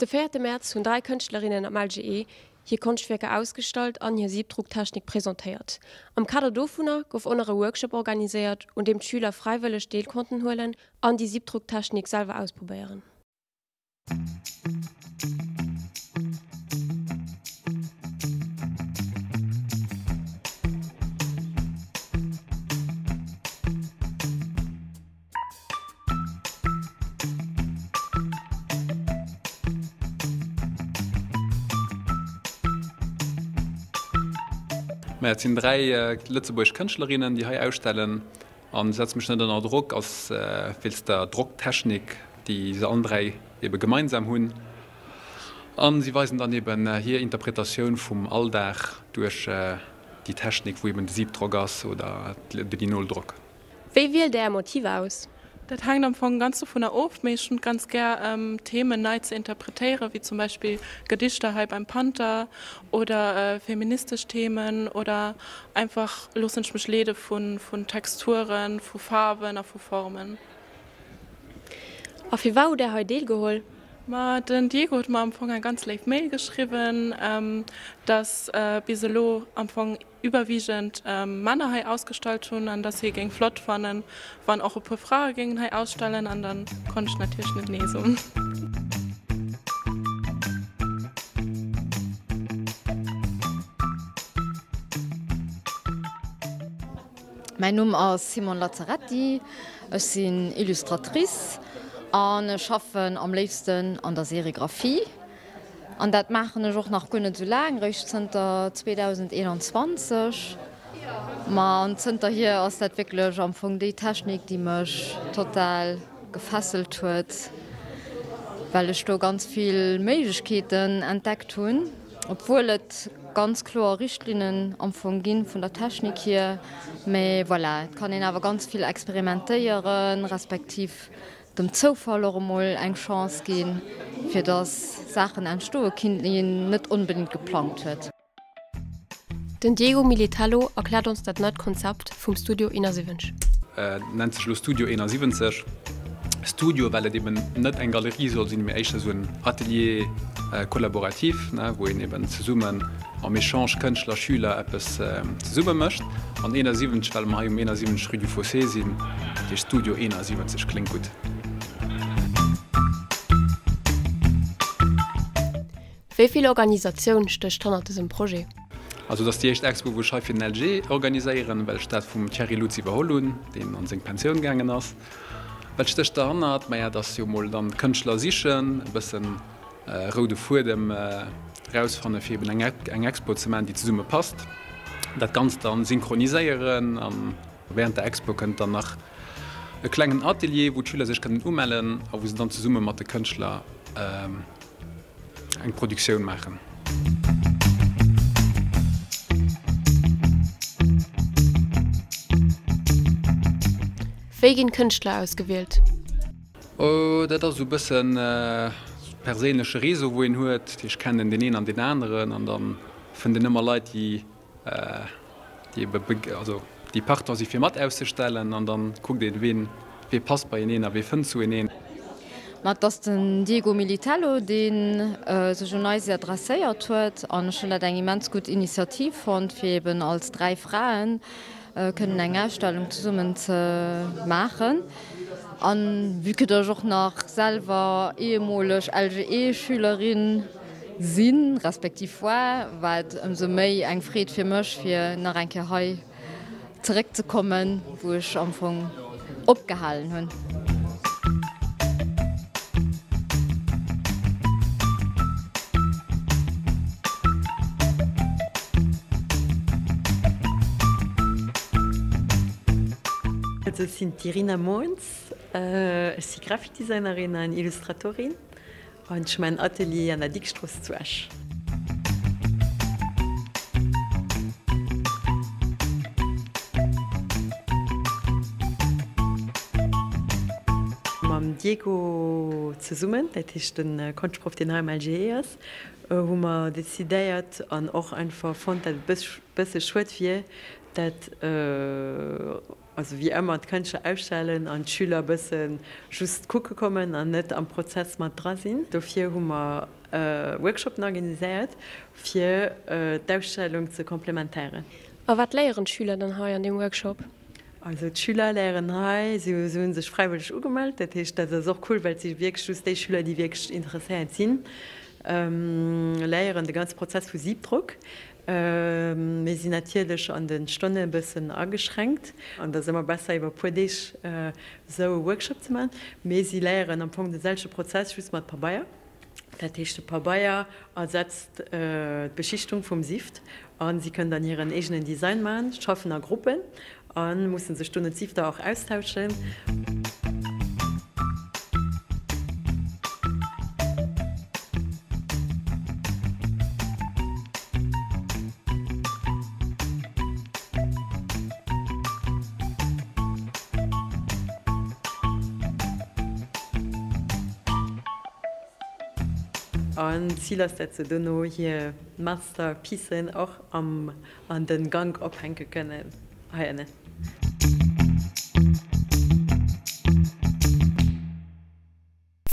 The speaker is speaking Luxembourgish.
De véierte Mäerz hunn 3 Kënschtlerinnen am LGE hir Konschtwierker ausgestallt an hir Siebdrucktechnik presentéiert. Am Kader dovunner gouf och nach e Workshop organiséiert, un deem d'Schüler fräiwëlleg deel konnten huelen an déi Siebdrucktechnik selwer ausprobéieren. Maja, et sinn 3 lëtzebuergesch Kënschtlerinnen, déi hei ausstellen. An setze mech net ënner Drock, ass wéinst der Drocktechnik, déi se allen 3 ebe gemeinsam hunn. An si weisen dann eben hir Interpretatioun vum Alldag duerch déi Technik, wou eben de Siebdrock ass oder de Linoldrock. Wéi wielt Är Motiver aus? Dat hänkt am Fong ganz dovunner of, mee ech hunn ganz gär Themen nei ze interpretéieren, wéi zum Beispill Gedichter hei beim Panther oder feministesch Themen oder einfach loossen ech mech leede vun Texturen, vu Faarwen a vu Formen. A firwat hutt Där hei deelgeholl? Ma den Diego huet mer am Fong eng ganz léif Mail geschriwwen, dass bis elo am Fong iwwerwiegend Männer hei ausgestallt hunn an dass hie géing flott fannen, wann och e puer Frae géingen hei ausstellen an dann konnt ech natierlech net nee soen. Mäin Numm ass Simone Lazzaretti, ech sinn Illustratrice an ech schaffen am léifsten an der Serigraphie. An dat maachen ech och nach guer net esou laang, réischt zënter 2021. Ma an zënterhier ass dat wierklech am Fong déi Technik, déi mech total gefesselt huet, well ech do ganz vill Méiglechkeeten entdeckt hunn, obwuel et ganz kloer Richtlinnen am Fong ginn vun der Technik hier. Mä voilà, et kann een awer ganz vill experimentéieren, respektiv dem Zoufall och emol eng Chance ginn, fir dass Saachen entstoe kinn, déi een net onbedéngt geplangt huet. Den Diego Militello erkläert ons dat neit Konzept vum Studio 71. Et nennt sech elo Studio 71. Studio, well et eben net eng Galerie soll sinn, mee éischter esou en Atelier collaboratif, wou een eben zesummen am Echange Kënschtler, Schüler eppes zesumme mécht. An 71, well mer hei um 71 Rue du Fossé sinn, dat heescht Studio 71 kléngt gutt. Wéi vill Organisatioun stécht hannert dësem Projet? Also et ass déi éischt Expo, wou ech hei fir den LG organiséieren, well ech dat vum Thierry Lutz iwwerholl hunn, deen an seng Pensioun gaangen ass. Wat stécht derhannert? Maja, et ass jo mol dann Kënschtler sichen, e bëssen roude Fuedem rausfanne fir eben eng Expo ze maachen, déi zesumme passt. Dat Ganzt dann synchroniséieren an während der Expo kënnt dann nach e klengen Atelier, wou d'Schüler sech kënnen umellen a wou se dann zesumme mat de Kënschtler eng Produktioun maachen. Wéi ginn d'Kënschtler ausgewielt? Oh, dat ass esou e bëssen perséinleche Réseau wou een huet. Dat heescht, kennen deen een an deen aneren an da fënnt een ëmmer Leit, déi déi ebe also déi partant si fir mat auszestellen an dann kuckt een, ween wee passt beieneen a wee fënnt zueneen. Ma et ass den Diego Militello, dee sech un eis adresséiert huet an ech hunn dat eng immens gutt Initiativ fonnt, fir eben als 3 Fraen kënnen eng Ausstellung zesummen ze maachen. An vue que ech och nach selwer ehemoleg LGE-Schülerin sinn, respektiv war, war et ëmsou méi eng Freed fir mech, fir nach eng Kéier hei zeréckzekommen, wou ech am Fong opgehalen hunn. Also ech sinn d'Irina Moens, ech si Graphikdesignerin an Illustratorin an ech hu mäin Atelier an der Dickstrooss zu Esch. Mam Diego zesummen, dat heescht de Konschtproff deen hei am LGE ass, hu mer decidéiert an och einfach fonnt, dat et e bësse schued wier, dat. Also wéi ëmmer d'Kënschtler ausstellen an d'Schüler e bësse just kucke kommen an net am Prozess mat dra sinn. Dofir hu mer Workshopen organiséiert, fir d'Ausstellung ze komplementéieren. A wat léieren d'Schüler dann hei an deem Workshop? Also d'Schüler léieren hei, si hu sech fräiwëlleg ugemellt, dat heescht dat ass och cool, well et si wierklech just déi Schüler, déi wierklech interesséiert sinn, léieren de ganze Prozess vu Siebdruck. Mir sinn natierlech an de Stonne e bëssen ageschränkt an et ass ëmmer besser iwwer e puer Deeg esou e Workshop ze maachen. Mee si léieren am Fong de selwechte Prozess, just mat Pabeier. Dat heescht de Pabeier ersetzt d'Beschichtung vum Sift a si kënnen dann hiren eegenen Design maachen, schaffen a Gruppen a musse sech dono d'Sifter och austauschen. An d'Zil ass, dat se dono hir Masterpiecen och am an den Gank ophänke kënnen hei ënnen.